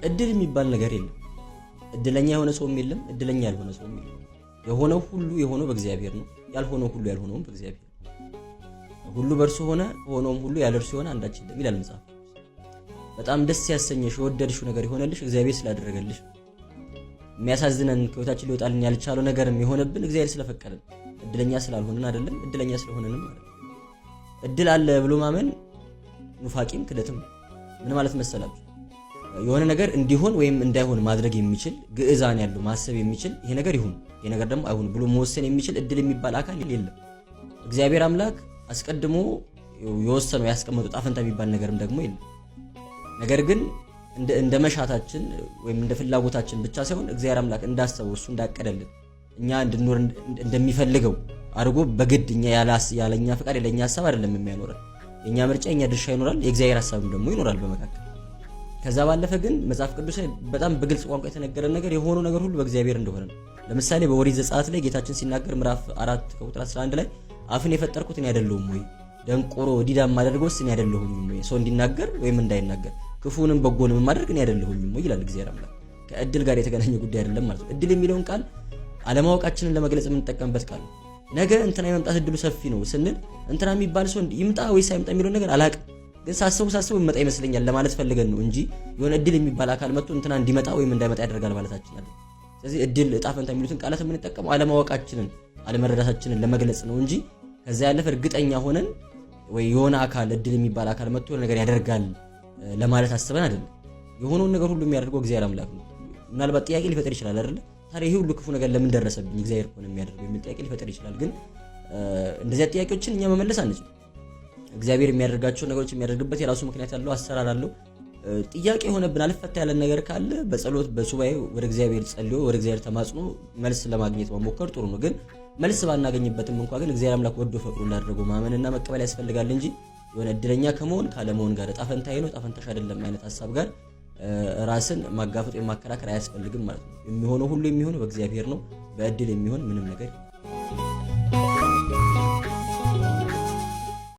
እድል የሚባል ነገር የለም። እድለኛ የሆነ ሰውም የለም፣ እድለኛ ያልሆነ ሰውም የለም። የሆነው ሁሉ የሆነው በእግዚአብሔር ነው። ያልሆነው ሁሉ ያልሆነውም በእግዚአብሔር ነው። ሁሉ በእርሱ ሆነ፣ ሆኖም ሁሉ ያለ እርሱ የሆነ አንዳች የለም ይላል መጽሐፍ። በጣም ደስ ያሰኘሽ የወደድሽው ነገር የሆነልሽ እግዚአብሔር ስላደረገልሽ፣ የሚያሳዝነን ከህይወታችን ሊወጣልን ያልቻለው ነገርም የሆነብን እግዚአብሔር ስለፈቀደን፣ እድለኛ ስላልሆንን አይደለም፣ እድለኛ ስለሆነንም አይደለም። እድል አለ ብሎ ማመን ኑፋቂም ክደትም። ምን ማለት መሰላችሁ? የሆነ ነገር እንዲሆን ወይም እንዳይሆን ማድረግ የሚችል፣ ግዕዛን ያለው፣ ማሰብ የሚችል፣ ይሄ ነገር ይሁን ይሄ ነገር ደግሞ አይሁን ብሎ መወሰን የሚችል እድል የሚባል አካል የለም። እግዚአብሔር አምላክ አስቀድሞ የወሰነው ያስቀመጠው ጣፈንታ የሚባል ነገርም ደግሞ የለም። ነገር ግን እንደ መሻታችን ወይም እንደ ፍላጎታችን ብቻ ሳይሆን እግዚአብሔር አምላክ እንዳሰበው፣ እሱ እንዳቀደልን፣ እኛ እንድንኖር እንደሚፈልገው አድርጎ በግድ እኛ ያለኛ ፈቃድ ያለኛ ሀሳብ አይደለም የሚያኖረን። የኛ ምርጫ የኛ ድርሻ ይኖራል፣ የእግዚአብሔር ሀሳብም ደግሞ ይኖራል በመካከል። ከዛ ባለፈ ግን መጽሐፍ ቅዱስ ላይ በጣም በግልጽ ቋንቋ የተነገረን ነገር የሆነው ነገር ሁሉ በእግዚአብሔር እንደሆነ ነው። ለምሳሌ በኦሪት ዘጸአት ላይ ጌታችን ሲናገር ምዕራፍ 4 ከቁጥር 11 ላይ አፍን የፈጠርኩት እኔ አይደለሁም ወይ? ደንቆሮ ዲዳ የማደርገውስ እኔ አይደለሁም ወይ? ሰው እንዲናገር ወይም እንዳይናገር ክፉንም በጎንም የማደርግ እኔ አይደለሁም ወይ ይላል እግዚአብሔር አምላክ። ከእድል ጋር የተገናኘ ጉዳይ አይደለም ማለት ነው። እድል የሚለውን ቃል አለማወቃችንን ለመግለጽ የምንጠቀምበት ቃል ነው። ነገ እንትና የመምጣት እድሉ ሰፊ ነው ስንል እንትና የሚባል ሰው ይምጣ ወይስ አይምጣ የሚለውን ነገር አላቅም፣ ግን ሳስበው ሳስበው ይመጣ ይመስለኛል ለማለት ፈልገን ነው እንጂ የሆነ እድል የሚባል አካል መጥቶ እንትና እንዲመጣ ወይም እንዳይመጣ ያደርጋል ማለታችን አይደለም። ስለዚህ እድል፣ እጣ ፈንታ የሚሉትን ቃላት የምንጠቀመው አለማወቃችንን አለመረዳታችንን ለመግለጽ ነው እንጂ ከዛ ያለፈ እርግጠኛ ሆነን ወይ የሆነ አካል እድል የሚባል አካል መጥቶ የሆነ ነገር ያደርጋል ለማለት አስበን አይደለም። የሆነውን ነገር ሁሉ የሚያደርገው እግዚአብሔር አምላክ ነው። ምናልባት ጥያቄ ሊፈጥር ይችላል አይደለ? ታዲያ ይሄ ሁሉ ክፉ ነገር ለምን ደረሰብኝ እግዚአብሔር ከሆነ የሚያደርገው የሚል ጥያቄ ሊፈጥር ይችላል። ግን እንደዚያ ጥያቄዎችን እኛ መመለስ አንችልም። እግዚአብሔር የሚያደርጋቸው ነገሮች የሚያደርግበት የራሱ ምክንያት ያለው፣ አሰራር አለው። ጥያቄ የሆነብን አልፈታ ያለን ነገር ካለ በጸሎት በሱባኤ ወደ እግዚአብሔር ጸልዮ ወደ እግዚአብሔር ተማጽኖ መልስ ለማግኘት መሞከር ጥሩ ነው። ግን መልስ ባናገኝበትም እንኳ ግን እግዚአብሔር አምላክ ወዶ ፈቅዶ እንዳደረገው ማመንና መቀበል ያስፈልጋል እንጂ የሆነ እድለኛ ከመሆን ካለመሆን ጋር፣ እጣ ፈንታዬ ነው እጣ ፈንታሽ አይደለም አይነት ሀሳብ ጋር ራስን ማጋፈጥ ወይም ማከራከር አያስፈልግም ማለት ነው። የሚሆነው ሁሉ የሚሆነው በእግዚአብሔር ነው። በእድል የሚሆን ምንም ነገር